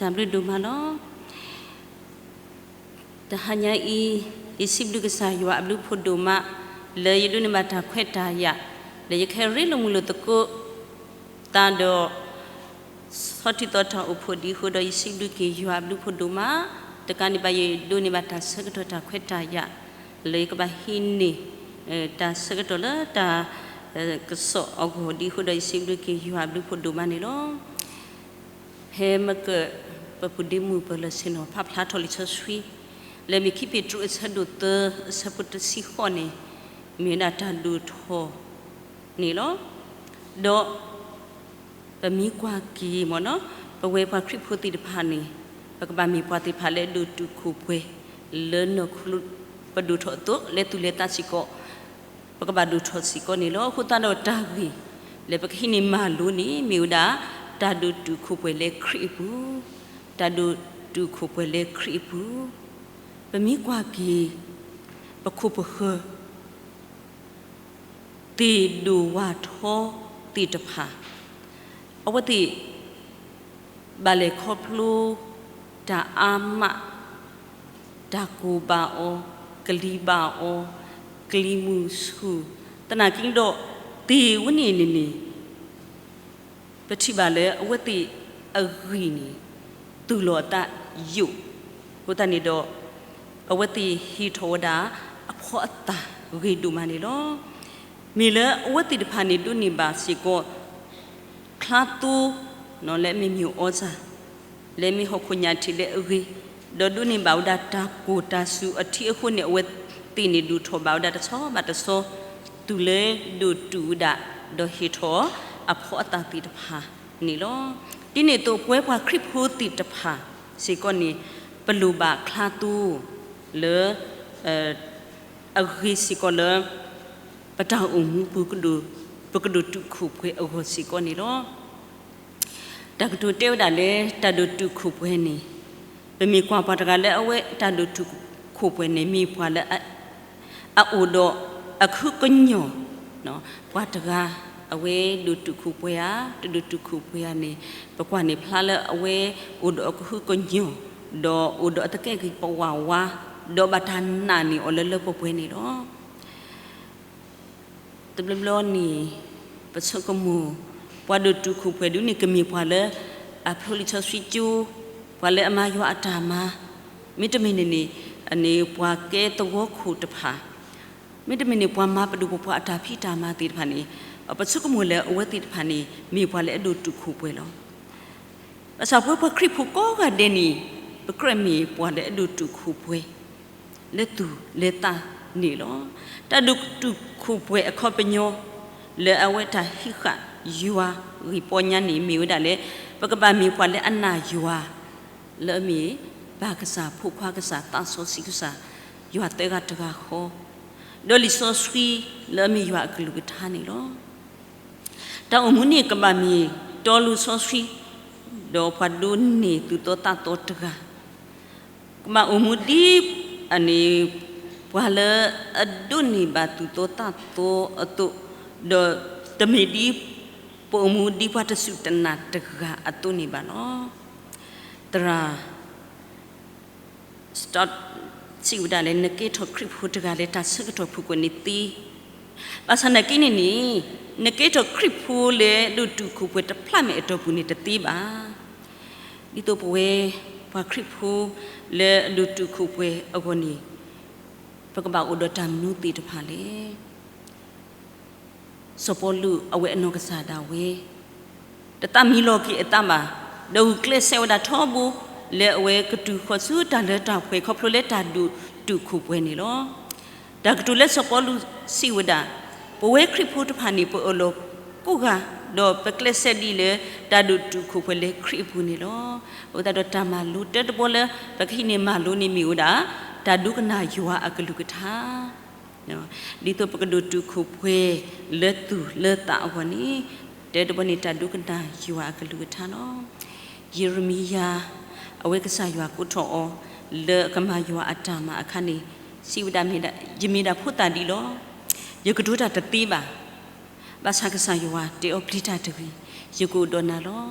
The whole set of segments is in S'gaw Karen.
တၢ်ဘျုးဒိၣ်မးလီၤ. တဟါညါအံၤ, ယစံးဘျုးကစၢ်ယွၤအဘျုးဖးဒိၣ်မး, လၢယဒိးန့ၢ်ဘၣ်တၢ်ခွဲးတၢ်ယာ်, လၢယကဟဲရ့လိာ်မုာ်လိာ်သကိး သးဒီး ဆီထံသီတၢ်အိၣ်ဖှိၣ်ဒ်အဃိဒီး ယစံးဘျုးက့ၤယွၤအဘျုးဖးဒိၣ်မး, တကးဒံးဘၣ် ယဒိးန့ၢ်ဘၣ်တၢ်ဆၢကတီၢ်တၢ်ခွဲးတၢ်ယာ် လၢယကဘၣ်ဟံးန့ၢ် တၢ်ဆၢကတီၢ်လၢတၢ် ကစီၣ်အဂီၢ်ဒ်အဃိဒီး ယစံးဘျုးက့ၤယွၤအဘျုးဖးဒိၣ်မးန့ၣ်လီၤ. ဖဲမ့ၢ်က ပပူၤဒ့မုၣ်ပၢၢ်လီၢ်ဆ့ၣ်နီၤ ဖးဖျါထီၣ်လံာ်စီဆှံ လၢမ့ၢ်ခံပ့းတရူးအဆၢဒိၣ်သၢ အဆၢဖိတဆံဃိးန့ၣ် မ့ၢ်ဝဲဒၣ်တၢ်ဒိၣ်ထီၣ်န့ၣ်လီၤ. ဒီး ပမ့ၢ်ကွၢ်က့ၤမ့ၢ်နီၤ, ပဝဲပှၤခရံာ်ဖိသ့ၣ်တဖၣ်န့ၣ် ပကဘၣ်မ့ၢ်ပှၤသ့ၣ်တဖၣ်လၢအဒိၣ်တုာ်ခိၣ်ပှဲၤ လၢနီၢ်ခိ ပဒိၣ်ထီၣ်အသိး လၢသူၣ်လၢသးစ့ၢ်ကီး ပကဘၣ်ဒိၣ်ထီၣ်စ့ၢ်ကီးန့ၣ်လီၤ. အဃိသတးဒီးတၢ်ဂ့ၢ် လၢပကဟံးန့ၢ်မၤလိန့ၣ် မ့ၢ်ဝဲဒၣ် တၢ်ဒိၣ်တုာ်ခိၣ်ပှဲၤလၢခရံာ်အပူၤ, တၢ်ဒိၣ်တုာ်ခိၣ်ပှဲၤလၢခရံာ်အပူၤ, ပမ့ၢ်ကွၢ်က့ၤ ပခိၣ်ပဃၢၤ သ့ၣ်ဒိၣ်ဝၣ်ထီသ့ၣ်တဖၣ် အဝဲသ့ၣ် ဘၣ်လဲၤခီဖျိ တၢ်အါမး, တၢ်ကိၢ်ဘၣ်အီၤ, ကလံၤဘၣ်အီၤ, ကလံၤမုၢ်ဆူၣ်, သနာ်က့ဒီး သ့ၣ်ဝဲန့ၣ်န့ၣ်န့ၣ် ပထံၣ်ဘၣ်လၢအဝဲသ့ၣ်အဂံၢ်န့ၣ် သူၣ်လီၤအသးယိာ်, အဃိသတးန့ၣ်ဒီး အဝဲသ့ၣ်ဟ့ၣ်ထီၣ်ဝဲဒၣ် အဖီအသၣ်ဂ့ၤဒိၣ်မးန့ၣ်လီၤ. မ့ၢ်လၢအဝဲသ့ၣ်တဖၣ်န့ၣ် ဒိးန့ၢ်ဘၣ်စ့ၢ်ကီး ချါသိ လၢအမ့ၢ်မ့ၢ်အီစၢ် လၢအမ့ၢ်ဟီၣ်ခိၣ်ညၣ်ထံးလၢအဂ့ၤ, ဒီးဒိးန့ၢ်ဘၣ်ဝဲဒၣ်တၢ်ကိၢ်တၢ်ဆူၣ်အထံအဃိန့ၣ် အဝဲသ့ၣ်န့ၣ်ဒိၣ်ထီၣ်ဘၣ်ဝဲဒၣ်တဆီဘၣ်တဆီ သူၣ်လၢဒိၣ်တုာ်ဝဲဒၣ် ဒီးဟ့ၣ်ထီၣ်အဖီအသၣ်သ့ၣ်တဖၣ်န့ၣ်လီၤ. ဒ်န့ၣ်အသိး ပဝဲပှၤခရံာ်ဖိသ့ၣ်တဖၣ်စ့ၢ်ကီးန့ၣ် ပလိၣ်ဘၣ်ချါသိ လၢ အဂ့ၤစ့ၢ်ကီးလၢ ပတၢ်အိၣ်မူပူၤ ပကဒိၣ်တုာ်ခိၣ်ပှဲၤအဂီၢ်စ့ၢ်ကီးန့ၣ်လီၤ. တၢ်ကတိၤတဲဝဲဒၣ်လၢတၢ်ဒိၣ်တုာ်ခိၣ်ပှဲၤန့ၣ် ပမ့ၢ်ကွၢ်ပှၤတဂၤလၢအဝဲတၢ်ဒိၣ်တုာ်ခိၣ်ပှဲၤန့ၣ် မ့ၢ်ပှၤလၢ အအိၣ်ဒီးအကဟုကညီၢ်, ပှၤတဂၤ အဝဲဒိၣ်တုာ်ခိၣ်ပှဲၤဧါ တဒိၣ်တုာ်ခိၣ်ပှဲၤဧါန့ၣ် ပကွၢ်န့ၢ်ဖျါလၢအဝဲအိၣ်ဒီးအကဟုကညီၢ်, ဒီးအိၣ်ဒီးအသကဲးက့ၤပဝးဝါ, ဒီးဘၣ်တၢ်နာ်န့ၢ်အီၤလၢလၢပှဲၤပှဲၤန့ၣ်လီၤ. တဘျီဘျီန့ၣ် ပဆိကမိၣ် ပှၤဒိၣ်တုာ်ခိၣ်ပှဲၤဒုန့ၣ် ကမ့ၢ်ပှၤလၢအဖျိလံာ်စီဆှံကၠိ, ပှၤလၢအမၤယွၤအတၢ်မၤ, မ့တမ့ၢ်န့ၣ်န့ၣ် ပှၤကဲသဝီခိၣ်တဖၣ်, မ့တမ့ၢ်န့ၣ် ပှၤမၤပဒိၣ်ပပှၢ်အတၢ်ဖံးတၢ်မၤသ့ၣ်တဖၣ်န့ၣ် ပဆိကမိၣ်လၢအဝဲသ့ၣ်တဖၣ်န့ၣ် မ့ၢ်ပှၤလၢအဒိၣ်တုာ်ခိၣ်ပှဲၤလီၤ. ဘၣ်ဆၣ်ပဝဲပှၤခရံာ်ဖိကိးဂၤဒဲးန့ၣ် ပကြၢးမ့ၢ်ပှၤလၢအဒိၣ်တုာ်ခိၣ်ပှဲၤ လၢသူၣ်လၢသးန့ၣ်လီၤ. တၢ်ဒိၣ်တုာ်ခိၣ်ပှဲၤအခီပညီ လၢအဝဲတၢ်ဟံးဃာ်ယွၤဂံၢ်ပီညါန့ၣ် မ့ၢ်ဝဲဒၣ်လၢ ပကဘၣ်မ့ၢ်ပှၤလၢအနာ်ယွၤ လၢအမ့ၢ် ပၢ်ကစၢ် ဖိခွါကစၢ် သးစီဆှံကစၢ် ယွၤသၢဂၤတဂၤဃီ, ဒီးလံာ်စီဆှံလၢအမ့ၢ်ယွၤအကလုၢ်ကထါန့ၣ်လီၤ. တၢ်အိၣ်မူန့ၣ်ကဘၣ်မ့ၢ်တီလိၤစီဆှံ, ဒီးပှၤဒိးန့ၢ်သူၣ်သီသးသီတဂၤ, ကဘၣ်အိၣ်မူဒ် အန့ၣ် ပှၤလၢအဒိးန့ၢ်ဘၣ်သူၣ်သီသးသီအသိး, ဒီးတမ့ၢ်ဒ် ပအိၣ်မူဒ်ပှၤတစူၢ်တနာ်တဂၤအသိးန့ၣ်ဘၣ်လီၤ. သရၣ် Stott စံးဝဲဒၣ်လၢ နကဲထီၣ်ခရံာ်ဖိတဂၤလၢတၢ်ဆၢကတီၢ်ဖုၣ်ကိာ်န့ၣ်သ့, ဘၣ်ဆၣ်နာ်က့န့ၣ်န့ၣ် နကဲထီၣ်ခရံာ်ဖိလၢဒိၣ်တုာ်ခိၣ်ပှဲၤတဖျးမဲာ်အတီၢ်ပူၤန့ၣ်တသ့ဘၣ်. ဒ်သိးပဝဲပှၤခရံာ်ဖိလၢအဒိၣ်တုာ်ခိၣ်ပှဲၤအဂီၢ်န့ၣ် ပကဘၣ်အိၣ်ဒီးတၢ်မနုၤသ့ၣ်တဖၣ်လဲၣ်. စီၤပီလူးအဝဲအနီၢ်ကစၢ်ဒၣ်ဝဲ တသးမံလီၤက့ၤအသးဘၣ်, ဒီးဂုာ်ကျဲးစၢးဝဲဒၣ်ထီဘိ လၢအဝဲကတုၤဃီၤဆူတၢ်လၢတၢ်ပှဲၤ ခီဖျိလၢတၢ်ဒိၣ်တုာ်ခိၣ်ပှဲၤန့ၣ်လီၤ. တၢ်ကတိၤလၢစီၤပီလူးစံးဝဲဒၣ်, ပဝဲခရံာ်ဖိတဖၣ်န့ၣ် ပအၢၣ်လီၤကိးဂၤ, ဒီးပကျဲးစၢးဒ်လၢတၢ်ဒိၣ်တုာ်ခိၣ်ပှဲၤလၢခရံာ်အပူၤန့ၣ်လီၤ. အဃိသတးဒီးတၢ်မၤလိတၢတဘီလၢ ပကဟံးန့ၢ်မၤလိန့ၣ်မ့ၢ်ဝဲဒၣ် တၢ်ဒိကနၣ်ယွၤအကလုၢ်ကထါ ဒ်သိးပကဒိၣ်တုာ်ခိၣ်ပှဲၤလၢသူၣ်လၢသးအဂီၢ်န့ၣ်, တၢတဘီန့ၣ် တၢ်ဒိကနၣ်ယွၤအကလုၢ်ကထါလီၤ. ယံးရမံယၤ အဝဲကစၢ်ယွၤကိးထီၣ်အီၤ လၢအကမၤယွၤအတၢ်မၤအခါန့ၣ် စံးဝဲဒၣ်, ယမ့ၢ်ဒၣ်ဖိသၣ်ဒံးလီၤ. ယကတိၤတၢ်တသ့ဘၣ်. ဘၣ်ဆၣ်ကစၢ်ယွၤတဲအီၤ ပျံၤတၢ်တဂ့ၤ, ယကအိၣ်ဒီးနၤလီၤ.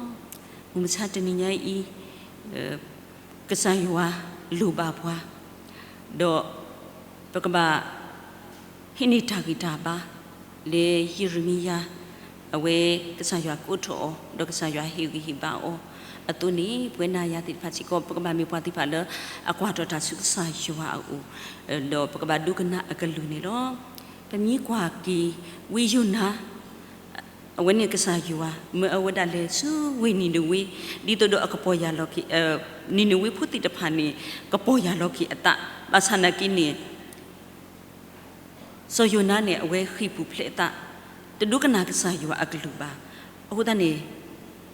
မုၢ်မဆါတနံၤညါအံၤ, ကစၢ်ယွၤလိၣ်ဘၣ်ပှၤ, ဒီးပကဘၣ်ဟံးန့ၢ်တၢ်ဂံၢ်တၢ်ဘါ လၢယံးရမံယၤ အဝဲကစၢ်ယွၤကိးထီၣ်အီၤ ဒီးကစၢ်ယွၤဟ့ၣ်ဂံၢ်ဟ့ၣ်ဘါအီၤအသိးန့ၣ် ပဝဲနၤယၤသ့ၣ်တဖၣ်စ့ၢ်ကီး ပကဘၣ်မ့ၢ်ပှၤသ့ၣ်တဖၣ်လၢအကွၢ်ထီၣ်တၢ်ဆူကစၢ်ယွၤအအိၣ်, ဒီးပကဘၣ်ဒိကနၣ်အကလုၢ်န့ၣ်လီၤ. ပမ့ၢ်ကွၢ်က့ၤ ဝံယိၤနါ အဝဲန့ၣ်ကစၢ်ယွၤ မၢအဝဲဒၣ်လဲၤဆူဝ့ၢ်နံၤနဝ့ ဒ်သိးဒီးအကပီၢ်ယၢ်လီၤက့ၤ နံၤနဝ့ဖိသ့ၣ်တဖၣ်န့ၣ် ကပီၢ်ယၢ်လီၤက့ၤအသး, ဘၣ်ဆၣ်နာ်က့န့ၣ် စီၤယိၤနါန့ၣ် အဝဲဃံၢ်ပူၤဖျဲးအသး, တဒိကနၣ်ကစၢ်ယွၤအကလုၢ်ဘၣ်. အဃိသတးန့ၣ်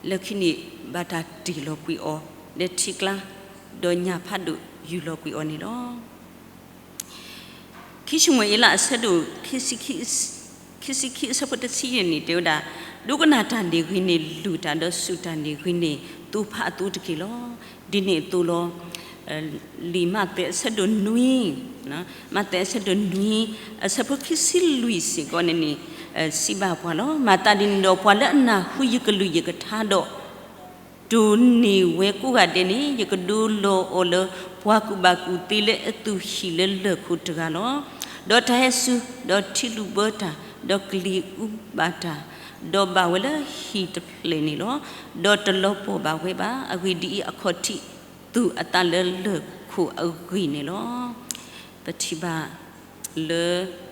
လၢခံန့ၣ် ဘၣ်တၢ်တ့ၢ်လီၤကွံာ်အီၤ လၢထံကျါ, ဒီးညၣ်ဖးဒိၣ်ယူၢ်လီၤကွံာ်အီၤန့ၣ်လီၤ. ခံၡမူၤအ့လးအဆၢဒိၣ် ခံဆံခံအဆၢဖိတဆံယဲၢ်န့ၣ် တဲဝဲဒၣ်, ဒိကနၣ်တၢ်န့ၣ်ဂ့ၤန့ၣ် လုၢ်တၢ်, ဒီးစူၢ်တၢ်န့ၣ်ဂ့ၤန့ၣ် သူဖးအသိတက့ၢ်လီၤ. ဒ်န့ၣ်အသိးလီၤ. လံာ်မးသဲအဆၢဒိၣ်နွံ, မးသဲအဆၢဒိၣ်နွံ အဆၢဖိခံဆံလွံၢ်စ့ၢ်ကီးန့ၣ်န့ၣ် စံးဘၣ်ပှၤလီၤ. မၤသးဒ်န့ၣ်ဒီး ပှၤလၢအနၢ်ဟူယကလုၢ်ယကထါဒီး တိၢ်န့ၢ်ဝဲကိးဂၤဒဲးန့ၣ် ယကဒိလီၤအီၤလၢ ပှၤကူၣ်ဘၣ်ကူၣ်သ့လၢအသူၣ်ဟံၣ်လၢလၢၢ်ခိၣ်တဂၤလီၤ. ဒီးတၢ်ဟဲစူၤ, ဒီးထံလူၢ်ဘၢတၢ်, ဒီးကလံၤအူဘၣ်တၢ်, ဒီးဘၣ်ဝဲလၢဟံၣ်တဖျၢၣ်န့ၣ်လီၤ. ဒီးတလီၤပှီၢ်ဘၣ်ဝဲဘၣ်. အဂ့ၢ်ဒ်အံၤ, အခီၣ်ထံးသူၣ်အသးလၢလၢၢ်ခိၣ်အဂ့ၢ်န့ၣ်လီၤ. ပထံၣ်ဘၣ်လၢ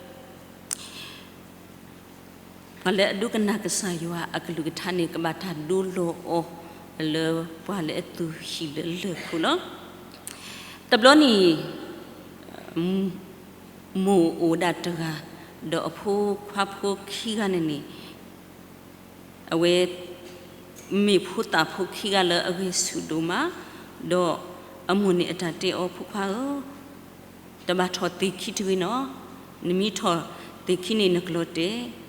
ပှၤလၢအဒိကနၣ်ကစၢ်ယွၤအကလုၢ်ကထါန့ၣ် ကဘၣ်တၢ်ဒိလီၤအီၤ လၢပှၤလၢအသူၣ်ဟံၣ်လၢလၢၢ်ခိၣ်လီၤ. တဘျီန့ၣ် မိၢ်အိၣ်ဒၣ်တဂၤ, ဒီးအဖိခွါဖိခံဂၤန့ၣ်န့ၣ် အဝဲ မ့ၢ်ဖိသၣ်ဖိခံဂၤလၢအဂဲၤဆူၣ်ဒိၣ်မး, ဒီးအမိၢ်န့ၣ်အတၢ်တဲအီၤ ဖိခွါဧၢ, တဘၣ်ထီၣ်သ့ၣ်ခံတဂ့ၤနီၤ, နမ့ၢ်ထီၣ်သ့ၣ်ခံန့ၣ် နကလီၤတဲာ်.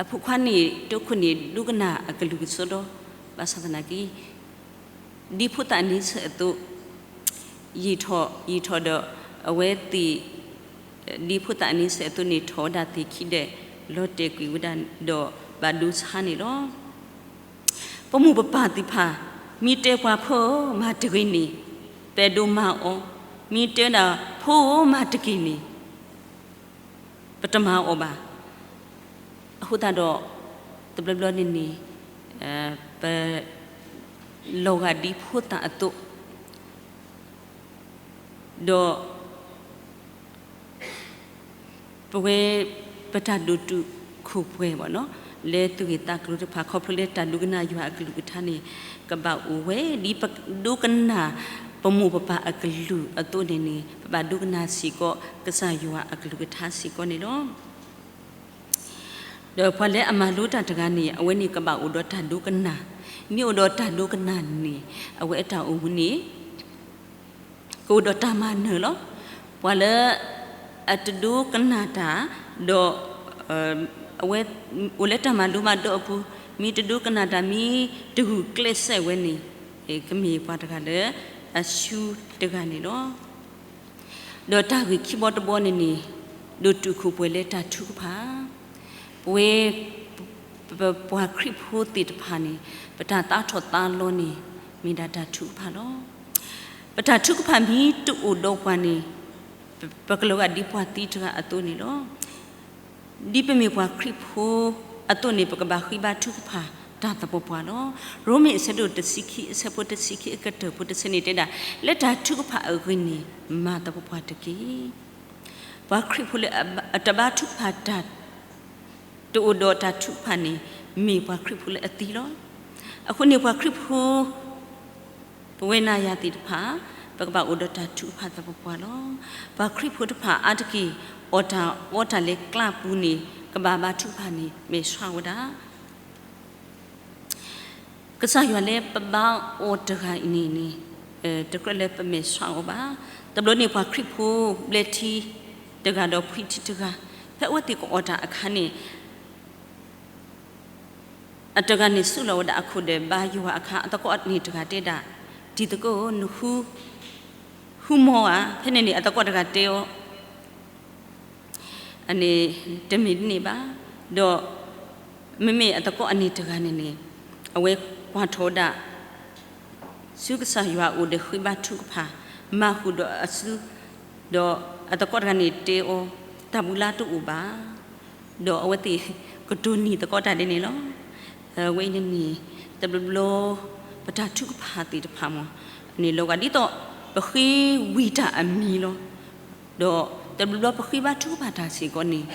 အဖိခွါန့ၣ် တိခိၣ်န့ၣ် ဒိကနၣ်အကလုၢ်ကစီဒီ, ဘၣ်ဆၣ်သနာ်က့ ဒ်ဖိသၣ်အန့ဆၢၣ်အသိး ယံာ်ထီၣ်ယံာ်ထီၣ်ဒီး အဝဲသ့ၣ် ဒ်ဖိသၣ်အန့ဆၢၣ်အသိးန့ၣ် ထီၣ်ဝဲဒၣ်သ့ၣ်ခံဒီး လီၤတဲာ်ကွံာ်ဝဲဒၣ်ဒီး ဘၣ်ဒိဆါန့ၣ်လီၤ. ပမိၢ်ပပၢ်သ့ၣ်တဖၣ် မ့ၢ်တဲပှၤဖိဧၢ မၤတဂ့ၤန့ၣ် ပအဲၣ်ဒိးမၤအီၤ, မ့ၢ်တဲဒၣ်ဖိဧၢ မၤတက့ၢ်န့ၣ် ပတမၤအီၤဘၣ်. အဃိသတးဒီး တဘျီဘျီန့ၣ်န့ၣ် ပ လီၤဂာ်ဒ်ဖိသၣ်အသိး ဒီး ပဝဲ ပတၢ်ဒိၣ်တုာ်ခိၣ်ပှဲၤဘၣ်နီၤ လၢသူၣ်ဂ့ၢ်သးကျိၤတဖၣ် ခီဖျိလၢတၢ်ဒိကနၣ်ယွၤအကလုၢ်ကထါန့ၣ် ကဘၣ်အိၣ်ဝဲ ဒ်ပဒိကနၣ်ပမိၢ်ပပၢ်အကလုၢ်အသိးန့ၣ်န့ၣ် ပဘၣ်ဒိကနၣ်စ့ၢ်ကီး ကစၢ်ယွၤအကလုၢ်ကထါစ့ၢ်ကီးန့ၣ်လီၤ. ဒီးပှၤလၢအမၤလိတၢ်တဂၤန့ၣ် အဝဲန့ၣ်ကဘၣ်အိၣ်ဒီးတၢ်ဒိကနၣ်, မ့ၢ်အိၣ်ဒီးတၢ်ဒိကနၣ်န့ၣ် အဝဲအတၢ်အိၣ်မူန့ၣ် ကအိၣ်ဒီးတၢ်မၤနၢၤလီၤ. ပှၤလၢ အတဒိကနၣ်တၢ် ဒီး အဝဲ အိၣ်လၢတၢ်မၤလိမၤဒိးအပူၤ မ့ၢ်တဒိကနၣ်တၢ် မ့ၢ်တဂုာ်ကျဲးစၢးဝဲန့ၣ် ကမ့ၢ်ပှၤတဂၤလၢ အဆူၣ်တဂၤန့ၣ်လီၤ. ဒီးတၢ်ဂ့ၢ်ခံဘီတဘီန့ၣ်န့ၣ် ဒိၣ်တုာ်ခိၣ်ပှဲၤလၢတၢ်ထုကဖၣ်, ပဝဲ ပပှၤခရံာ်ဖိသ့ၣ်တဖၣ်န့ၣ် ပတၢ်သးထီၣ်သးလီၤန့ၣ် မ့ၢ်ဒၣ်တၢ်ထုကဖၣ်လီၤ. ပတၢ်ထုကဖၣ်မ့ၢ်တအိၣ်ဒီးပှၤန့ၣ် ပကလီၤဂာ်ဒ်ပှၤသံတဂၤအသိးန့ၣ်လီၤ. ဒ်ပမ့ၢ်ပှၤခရံာ်ဖိအသိးန့ၣ် ပကဘၣ်ဃ့ဘါထုကဖၣ်တၢ်သပှၢ်ပှၢ်လီၤ. ရိမ့ၤအဆၢဒိၣ်တဆံခံ အဆၢဖိတဆံခံအကတၢၢ်ဖိတဆၢန့ၣ်တဲဒၣ် လၢတၢ်ထုကဖၣ်အဂ့ၢ်န့ၣ် မၤသပှၢ်ပှၢ်တက့ၢ်. ပှၤခရံာ်ဖိလၢအတဘါထုကဖၣ်တၢ် တအိၣ်ဒီးတၢ်ထုကဖၣ်န့ၣ် မ့ၢ်ပှၤခရံာ်ဖိလၢအသံလီၤ. အဃိန့ၣ်ပှၤခရံာ်ဖိ ပဝဲနၤယၤသ့ၣ်တဖၣ် ပကဘၣ်အိၣ်ဒီးတၢ်ထုကဖၣ်သပှၢ်ပှၢ်လီၤ. ပှၤခရံာ်ဖိတဖၣ်အါတက့ၢ် အီၣ်တၢ်အီတၢ်လၢကျးပူၤန့ၣ် ကဘၣ်ဘါထုကဖၣ်န့ၣ် မဲာ်ဆှးဝဲဒၣ် ကစၢ်ယွၤလၢပဘါအီၤတဂၤအံၤန့ၣ်န့ၣ် တကြၢးလၢပမဲာ်ဆှးအီၤဘၣ်. တဘျီန့ၣ်ပှၤခရံာ်ဖိဘျၢထံတဂၤဒီးဖှံထံတဂၤ ဖဲအဝဲသ့ၣ်ကအီၣ်တၢ်အခါန့ၣ် အတဂၤန့ၣ်ဆူၣ်လီၤဝဲဒၣ်အခိၣ်ဒီးဘါယွၤအခါ အသကိးန့ၣ်တဂၤတဲဒၣ် တံၤသကိးဧၢ နဃု ဃုမီဧါ. ဖဲန့ၣ်န့ၣ် အသကိးတဂၤတဲအီၤ အန့ၣ် တမ့ၢ်ဒ်န့ၣ်ဘၣ်. ဒီး မ့မ့ၢ်အသကိးအန့ၣ်တဂၤန့ၣ်န့ၣ် အဝဲကွၢ်ထီၣ်ဝဲဒၣ် ဆူကစၢ်ယွၤအအိၣ်ဒီးဃ့ဘါထုကဖၣ်, မၤဃုာ်ဒီးအစု, ဒီးအသကိးတဂၤန့ၣ်တဲအီၤ, တၢ်ဘူၣ်လါတအိၣ်ဘၣ်. ဒီးအဝဲသ့ၣ်ကတိၢ်နီၣ်သကိးတၢ်ဒ်န့ၣ်လီၤ. အဝဲအံၤန့ၣ်န့ၣ် တဘျီဘျီ ပတၢ်ထုကဖၣ်သ့ၣ်တဖၣ်မ့ၢ်န့ၣ် လီၤဂာ်ဒ်သိး ပဃ့ဝံတၢ်အမံၤလီၤ. ဒီးတဘျီဘျီပဃ့ဘါထုကဖၣ်တၢ်စ့ၢ်ကီးန့ၣ်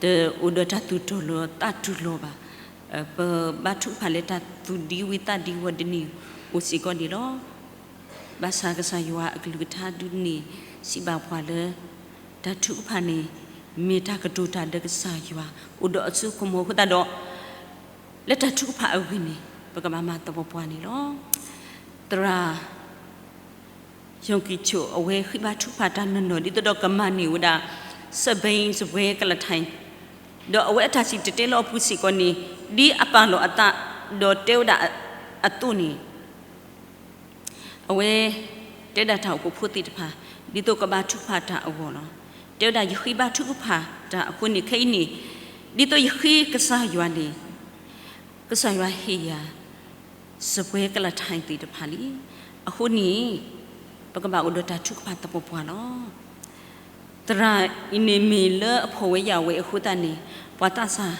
တအိၣ်ဒီးတၢ်သူၣ်တီၢ်လီၤသးတူၢ်လိာ်ဘၣ်. ပဘါထုကဖၣ်လၢတၢ်သူၣ်ဒံဝံသးဒံဝီၤဒ်န့ၣ်အိၣ်စ့ၢ်ကီးန့ၣ်လီၤ. ဘၣ်ဆၣ်ကစၢ်ယွၤအကလုၢ်ကထါဒုးန့ၣ် စံးဘၣ်ပှၤလၢ တၢ်ထုကဖၣ်န့ၣ် မ့ၢ်တၢ်ကတိၤတၢ်ဒီးကစၢ်ယွၤ အိၣ်ဒီးအစိကမီၤအဃိသတးဒီး လၢတၢ်ထုကဖၣ်အဂ့ၢ်န့ၣ် ပကဘၣ်မၤသပှၢ်ပှၢ်န့ၣ်လီၤ. သရၣ် ယိၤကံးဆိး အဝဲဃ့ဘါထုကဖၣ်တၢ်နီၢ်နီၢ် ဒ်သိးဒီးကမၤန့ၢ်ဝဲဒၣ် စဲးဘ့စပွဲကလးထၢ်, ဒီးအဝဲအတၢ်စံၣ်တဲၤတဲလီၤအပူၤစ့ၢ်ကီးန့ၣ် ဒ်အပာ်လီၤအသး ဒီးတဲဝဲဒၣ်အသိးန့ၣ် အဝဲတဲဒၣ်တၢ်အိၣ်ဖှိၣ်ဖိသ့ၣ်တဖၣ် ဒ်သိးကဘါထုကဖၣ်တၢ်အဂီၢ်လီၤ. တဲဝဲဒၣ်ယဃ့ဘါထုကဖၣ်တၢ်အဃိန့ၣ် ခဲအံၤန့ၣ် ဒ်သိးယဃ့ကစၢ်ယွၤန့ၣ် ကစၢ်ယွၤဟ့ၣ်ယၤ စပွဲကလးထၢ်သ့ၣ်တဖၣ်လံ. အဃိန့ၣ် ပကဘၣ်အိၣ်ဒီးတၢ်ထုကဖၣ်သပှၢ်ပှၢ်လီၤ. သရၣ်အံၤန့ၣ်မ့ၢ်လၢအဖှီၣ်ဝဲယာ်ဝဲအဃိသတးန့ၣ် ပှၤသးစၢ်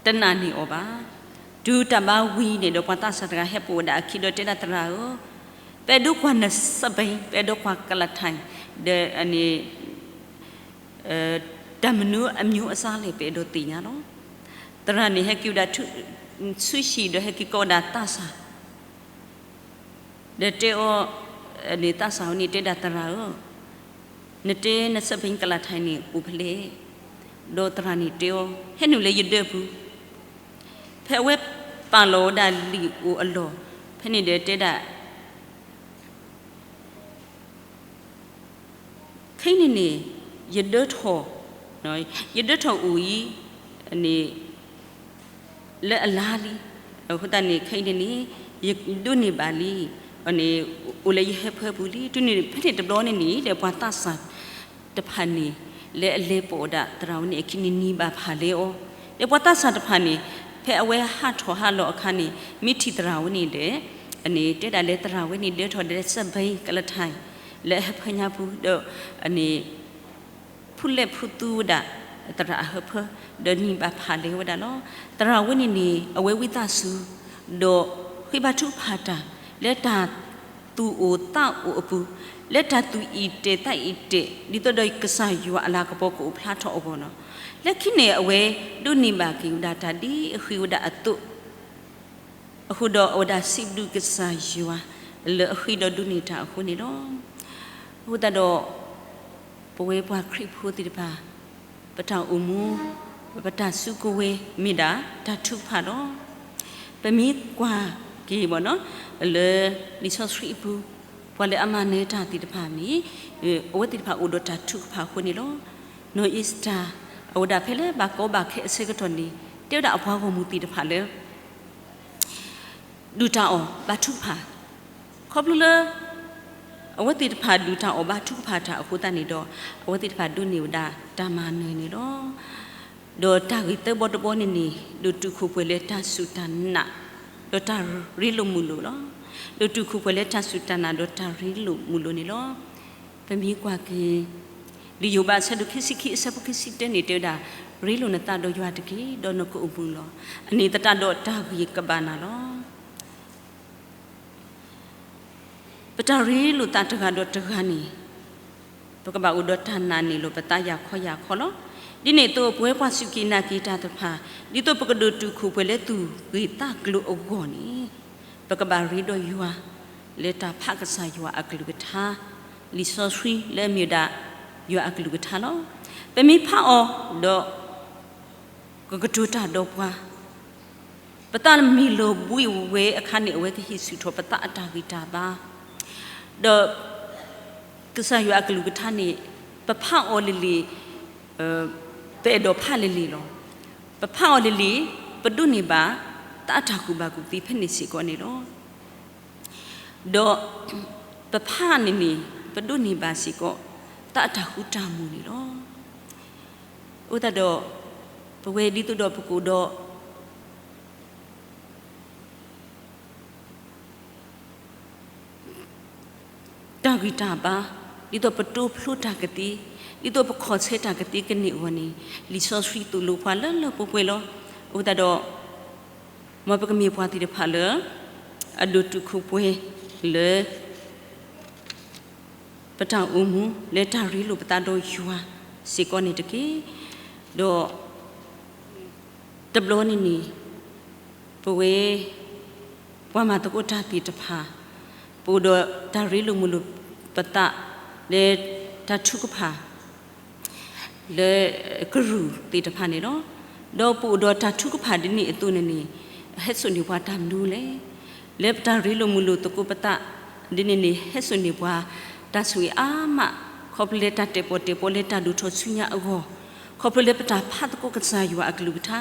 တနာ်န့ၢ်အီၤဘၣ်. တုၤတၢ်ဘါဝံၤန့ၣ်ဒီး ပှၤသးစၢ်တဂၤဟဲပိာ်ဝဲဒၣ်အခံဒီးတဲဒၣ်သရၣ်ဧၢ, ပအဲၣ်ဒိးကွၢ်နစဲးဘ့ ပအဲၣ်ဒိးကွၢ်ကလးထၢ် ဒီးန့ၣ် တၢ်မနုၤအမံၤအစါလဲၣ် ပအဲၣ်ဒိးသ့ၣ်ညါလီၤ. သရၣ်န့ၣ်ဟဲက့ၤဝဲဒၣ်ဆူဟံၣ်ဒီးဟဲက့ၤကိးဝဲဒၣ်သးစၢ် ဒီးတဲအီၤန့ၣ် သးစၢ်ဝဲန့ၣ်တဲဒၣ်သရၣ်ဧၢ, နတဲနစဲးဘ့ကလးထၢ်န့ၣ်အိၣ်ဖဲလဲၣ်. ဒီးသရၣ်န့ၣ်တဲအီၤ ဟဲနုာ်လၢယဒၢပူၤ. ဖဲအဝဲပာ်လီၤဝဲဒၣ်လံာ်အိၣ်အလီၢ် ဖဲန့ၣ်ဒီးတဲဒၣ် ခဲအံၤန့ၣ်န့ၣ် ယဒၢထီၣ်, ယဒၢထီၣ်အိၣ်အံၤ န့ၣ် လၢအလါလံ. အဃိသတးန့ၣ် ခဲအံၤန့ၣ်န့ၣ် ယဒိးန့ၢ်ဘၣ်လံ, န့ၣ် အိၣ်လၢယဟၢဖၢပူၤလံ. တုၤန့ၣ်ဖဲန့ၣ်တဘျီန့ၣ်န့ၣ် ဒီးပှၤသးစၢ်တဖၣ်န့ၣ် လၢအလဲၤပိာ်ဝဲဒၣ်သရၣ်ဝဲန့ၣ်အခံန့ၣ် နံၤဘၣ်ဖးလဲအီၤ. ဒီးပှၤသးစၢ်တဖၣ်န့ၣ် ဖဲအဝဲဟးထီၣ်ဟးလီၤအခါန့ၣ် မ့ၢ်ထံၣ်သရၣ်ဝဲန့ၣ်ဒီး န့ၣ် တဲဒၣ်လၢသရၣ်ဝဲန့ၣ် ဒၢထီၣ်ဒီးစဲးဘ့ကလးထၢ် လၢအဟၢဖၢညါပူၤ ဒီးန့ၣ် ဖူလဲၣ်ဖူသူဝဲဒၣ် သရၣ်အဟၢဖၢ ဒီးနံၤဘၣ်ဖးလဲဝဲဒၣ်လီၤ. သရၣ်ဝဲန့ၣ်န့ၣ် အဝဲဝံသးစူၤ ဒီးဃ့ဘါထုကဖၣ်တၢ် လၢတၢ်သူၣ်အိၣ်သးအိၣ်အပူၤ, လၢတၢ်သူၣ်အံၣ်တဲာ်သးအံၣ်တဲာ် ဒ်သိးဒီးကစၢ်ယွၤအလၤကပီၤကအိၣ်ဖျါထီၣ်အဂီၢ်လီၤ. လၢခံန့ၣ်အဝဲဒိးန့ၢ်ဘၣ်က့ၤဝဲဒၣ်တၢ်ဒ်အဃ့ဝဲဒၣ်အသိး အဃိဒီးအဝဲဒၣ်စံးဘျုးကစၢ်ယွၤ လၢအဃ့ဒီးဒိးန့ၢ်တၢ်အဃိန့ၣ်လီၤ. အဃိသတးဒီး ပဝဲပှၤခရံာ်ဖိသ့ၣ်တဖၣ် ပတၢ်အိၣ်မူ ပတၢ်စုကဝဲၤမ့ၢ်ဒၣ်တၢ်ထုကဖၣ်လီၤ. ပမ့ၢ်ကွၢ်က့ၤ လၢလံာ်စီဆှံအပူၤ ပှၤလၢအမၤနၢၤတၢ်သ့ၣ်တဖၣ်န့ၣ် အဝဲသ့ၣ်တဖၣ်အိၣ်ဒီးတၢ်ထုကဖၣ်အဃိန့ၣ်လီၤ. နီၢ်အ့ၤစတၢၤ အဝဲဒၣ်ဖဲလၢဘၣ်ကီဘၣ်ခဲအဆၢကတီၢ်န့ၣ် တဲဝဲဒၣ်အပှၤဂီၢ်မုၢ်သ့ၣ်တဖၣ်လၢ ဒုၣ်တၢ်အီၣ်ဘါထုကဖၣ်, ခီဖျိလၢ အဝဲသ့ၣ်တဖၣ်ဒုၣ်တၢ်အီၣ်ဘါထုကဖၣ်တၢ်အဃိသတးန့ၣ်ဒီး အဝဲသ့ၣ်တဖၣ်ဒိးန့ၢ်ဝဲဒၣ်တၢ်မၤနၢၤန့ၣ်လီၤ. ဒီးတၢ်ဂ့ၢ်သၢဘီတဘီန့ၣ်န့ၣ် ဒိၣ်တုာ်ခိၣ်ပှဲၤလၢတၢ်စူၢ်တၢ်နာ် ဒီးတၢ်ရ့လိာ်မုာ်လိာ်လီၤ. ဒိၣ်တုာ်ခိၣ်ပှဲၤလၢတၢ်စူၢ်တၢ်နာ်ဒီးတၢ်ရ့လိာ်မုာ်လိာ်န့ၣ်လီၤ. ပမ့ၢ်ကွၢ်က့ၤ လံာ်ယိၤဘးအဆၢဒိၣ်ခံဆံခံအဆၢဖိခံဆံတၢန့ၣ် တဲဝဲဒၣ် ရ့လိာ်နသးဒီးယွၤတက့ၢ်, ဒီးနကအိၣ်မုာ်လီၤ. အန့ၣ်သတးဒီးတၢ်ဂ့ၢ်ကဘၣ်နၤလီၤ. ပတၢ်ရ့လိာ်သးတဂၤဒီးတဂၤန့ၣ် ပကဘၣ်အိၣ်ဒီးတၢ်နာ်န့ၢ်လီၤပသးယၤခီယၤခီလီၤ. ဒ်န့ၣ်အသိး ပဝဲပှၤစူၢ်က့ၤနာ်က့ၤတၢ်တဖၣ် ဒ်သိးပကဒိၣ်တုာ်ခိၣ်ပှဲၤလၢသူၣ်ဂ့ၢ်သးကျိၤအဂီၢ်န့ၣ် ပကဘၣ်ရ့ဒီးယွၤ လၢတၢ်ဖးကစၢ်ယွၤအကလုၢ်ကထါ လံာ်စီဆှံလၢအမ့ၢ်ဝဲဒၣ် ယွၤအကလုၢ်ကထါလီၤ. ပမ့ၢ်ဖးအီၤဒီး ကကတိၤတၢ်ဒီးပှၤ ပသးမ့ၢ်လီၤဘှံးဝဲအခါန့ၣ် အဝဲကဟ့ၣ်ဆူၣ်ထီၣ်ပသးအတၢ်ဂံၢ်တၢ်ဘါ, ဒီးကစၢ်ယွၤအကလုၢ်ကထါန့ၣ် ပဖးအီၤလံၤလံၤ, ပအဲၣ်ဒိးဖးလံၤလံၤလီၤ. ပဖးအီၤလံၤလံၤ, ပဒိးန့ၢ်ဘၣ် သးအတၢ်ကူၣ်ဘၣ်ကူၣ်သ့ဖဲန့ၣ်စ့ၢ်ကီးန့ၣ်လီၤ. ဒီးပဖးန့ၣ်န့ၣ် ပဒိးန့ၢ်ဘၣ်စ့ၢ်ကီး သးအတၢ်ဃူတၢ်မုာ်န့ၣ်လီၤ. အဃိသတးဒီး ပဝဲဒ်သိးဒီးပကအိၣ်ဒီး တၢ်ဂံၢ်တၢ်ဘါ, ဒ်သိးပတိဖျိတၢ်ကသ့, ဒ်သိးပခီၣ်ဆၢတၢ်ကသ့ကန့ၢ်အဂီၢ်န့ၣ်, လံာ်စီဆှံသိၣ်လိပှၤလၢလၢပှဲၤပှဲၤလီၤ. အဃိသတးဒီး, မ်ပကမ့ၢ်ပှၤသ့ၣ်တဖၣ်လၢ အဒိၣ်တုာ်ခိၣ်ပှဲၤလၢ ပတၢ်အိၣ်မူ လၢတၢ်ရ့လိာ်ပသးဒီးယွၤစ့ၢ်ကီးန့ၣ်တက့ၢ်. ဒီး တဘျီန့ၣ်န့ၣ်, ပဝဲ ပှၤမၤသကိးတၢ်သ့ၣ်တဖၣ်, ပအိၣ်ဒီးတၢ်ရ့လိာ်မုာ်လိာ်ပသး လၢတၢ်ထုကဖၣ် လၢကရူၢ်သ့ၣ်တဖၣ်န့ၣ်လီၤ. ဒီးပအိၣ်ဒီးတၢ်ထုကဖၣ်ဒ်န့ၣ်အသိးန့ၣ်န့ၣ်, ဟဲစိာ်န့ၢ်ပှၤတၢ်မနုၤလဲၣ်. လၢပတၢ်ရ့လိာ်မုာ်လိာ်သကိးပသးဒ်န့ၣ်န့ၣ် ဟဲစိာ်န့ၢ်ပှၤတၢ်ဆိၣ်ဂ့ၤအါမး, ခီဖျိလၢတၢ်တၢၣ်ပီၣ်တၢၣ်ပီလၢတၢ်ဒိၣ်ထီၣ်ဆူညါအဂီၢ်, ခီဖျိလၢပတၢ်ဖးသကိးကစၢ်ယွၤအကလုၢ်ကထါ,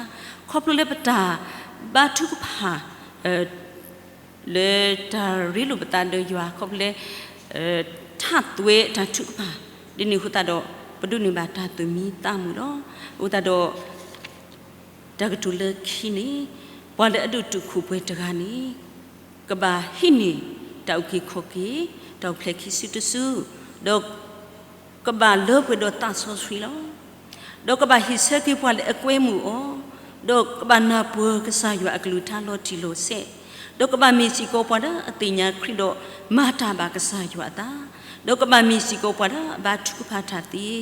ခီဖျိလၢပတၢ်ဘါထုကဖၣ် လၢတၢ်ရ့လိာ်ပသးဒီးယွၤ ခီဖျိလၢ ထးသွဲတၢ်ထုကဖၣ် ဒ်န့ၣ်အဃိသတးဒီး ပဒိးန့ၢ်ဘၣ်တၢ်သူၣ်မံသးမုာ်လီၤ. အဃိသတးဒီး တၢ်ကတိၤလၢခံန့ၣ်, ပှၤလၢအဒိၣ်တုာ်ခိၣ်ပှဲၤတဂၤန့ၣ် ကဘၣ်ဟံးန့ၢ်တၢ်အုၣ်က့ၤခီၣ်က့ၤ တၢ်အိၣ်ဖျဲၣ်ခံစုတစု, ဒီး ကဘၣ်လၢပှဲၤဒီးသးစီဆှံလီၤ. ဒီးကဘၣ်ဟ့ၣ်ဆၢက့ၤပှၤလၢအကွဲမုာ်အီၤ, ဒီးကဘၣ်နၢ်ပၢၢ်ကစၢ်ယွၤအကလုၢ်ကထါလီၤတံၢ်လီၤဆဲး, ဒီးကဘၣ်မ့ၢ်စ့ၢ်ကီးပှၤလၢအသ့ၣ်ညါခရံာ်ဒီးမၤတၢ်ဘၣ်ကစၢ်ယွၤအသး, ဒီးကဘၣ်မ့ၢ်စ့ၢ်ကီးပှၤလၢအဘါထုကဖၣ်တၢ်သ့,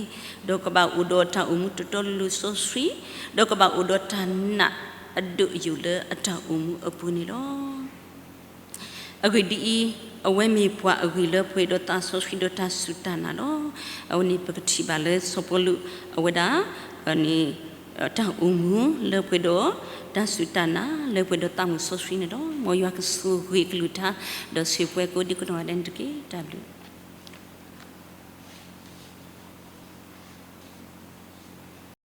ဒီးကဘၣ်အိၣ်ဒီးတၢ်အိၣ်မူတတီတလိၤစီဆှံ, ဒီးကဘၣ်အိၣ်ဒီးတၢ်နာ်အဒိၣ်အယိာ်လၢအတၢ်အိၣ်မူအပူၤန့ၣ်လီၤ. အဂ့ၢ်ဒ်အံၤ, အဝဲမ့ၢ်ပှၤအဂ့ၢ်လၢပှဲၤဒီးသးစီဆှံဒီးတၢ်စူၢ်တၢ်နာ်လီၤ. အဝဲန့ၣ်ပကထံၣ်ဘၣ်လၢစီၤပီလူးအဝဲဒၣ် န့ၣ် တၢ်အိၣ်မူလၢပှဲၤဒီးတၢ်စူၢ်တၢ်နာ် လၢပှဲၤဒီးသးမုာ်စီဆှံန့ၣ်လီၤ. မ်ယွၤကဆိၣ်ဂ့ၤအကလုၢ်ကထါ ဒီးဆိၣ်ဂ့ၤပှၤကိးဒံကနီၢ်ဂၤဒဲးန့ၣ်တက့ၢ်. တၢ်ဘျုး